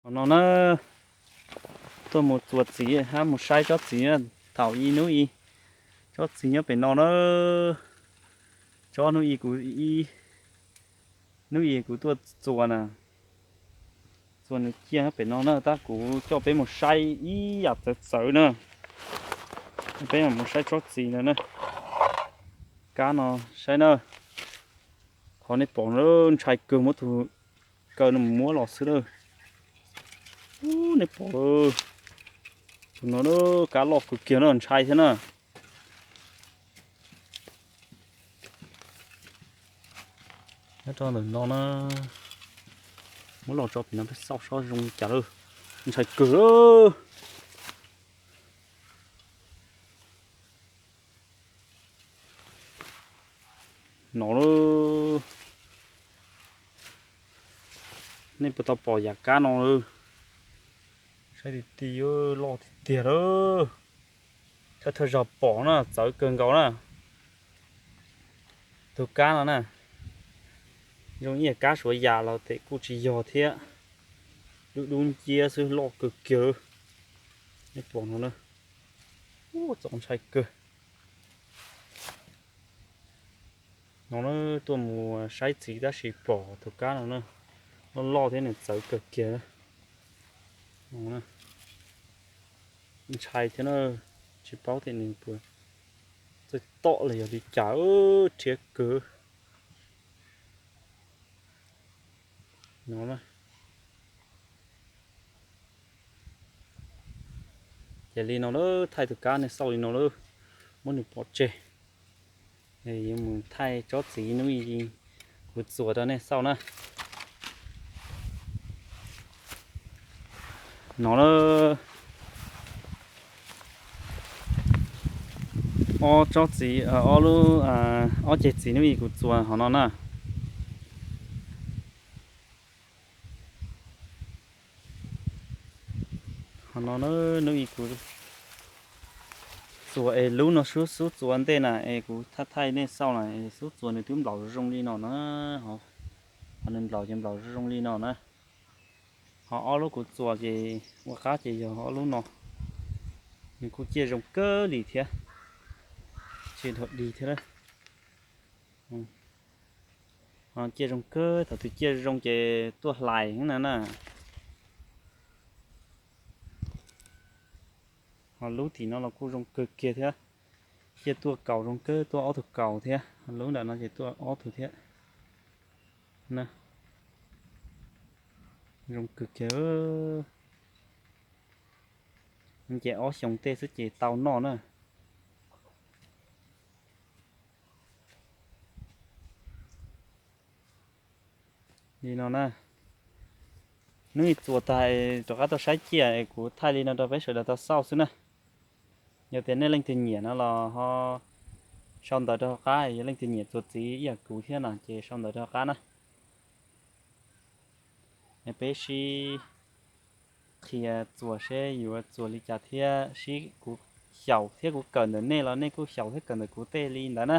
Qhov no na, tuaj mus txuas txiv hab mus saib tsob txiv na. Thaum ub hnub ib, tsob txiv nyob pem no na. Tsob hnub ib kuv, hnub ib kuv tuaj txuas na, txuas nws ciaj pem no na, tab kuv coj peb mus saib ib yam txawv txawv na. Peb mus saib tsob txiv no na. Kab no saib na, qhov nej pom na, ntshai kawg, muab tus kaw no mus muab los xwb na. Nej pom, tus no kab loj kawg kiag na, ntshai thiab na. Nyob rau ntawm no na, muab los tso pem no peb xauj seb zoo li cas lawm. Ntshai kawg. No, nej puas tau pom yam kab no? Saib ti ti, loj tiag tiag lawm. Thawj thawj zaug pom na, txawv kawg nkaus na. Tus kab no na, zoo ib yam kab suav yam los tes kuj tsis yog thiab. Dub dub nciab xwb, loj kawg kiag. Nej pom no na, txaus ntshai kawg. No na, tuaj mus saib txiv tab sis pom tus kab no na, loj loj thiab nws txawv kawg kiag. Ntshai thiab na, tsis paub tias nws puas txawj tom los yog li cas, rhiab kawg. No, ces li no lawm, thaij tus kab nej xauj li no lawm, muab nws pov tseg. Yuav mus thaij tsob txiv hnub ib kuv txuas rau nej xauj na. No na, ob tsob txiv, ob lub, ob ceg txiv hnub ib kuv txuas hov no na. Hov no na, hnub ib kuv txuas es lub no xub xub txuas ntej na es kuv thaij thaij nej xauj na, es xub txuas nws twb nplaum zoo li no na. Hov nws nplaum ces nplaum zoo li no na. Ho ob lub kuv txuas ces ua qab ces yog ob lub no. Nws kuj ciaj zoo kawg li thiab, tsis dhau dig thiab. Ciaj zoo kawg, thaum twg ciaj zoo ces tuaj hlais na na. Ho lub tim no los kuj zoo kawg kiag thiab, ciaj tuaj kaus zoo kawg, tuaj ob tug kaus thiab. Lub ntawm no ces tuaj ob tug thiab. Zoo kawg kiag. Ces ob xyoos tej xwb ces tau noj na. Li no na, hnub ib txuas tag rov qab tuaj saib ciaj es kuv thaij li no rau peb sawv daws tau xauj xwb na. Yog tias nej leej twg nyiam no los ho sau ntawv rau hauv qab, yog leej twg nyiam txuas txiv ib yam kuv thiab no ces sau ntawv rau hauv qab na. Peb sib qhia txuas seb yuav txuas li cas thiab sib kuv xyaum thiab kuv kawm ntawm nej los nej kuj xyaum thiab kawm ntawm kuv tej li ntawd na.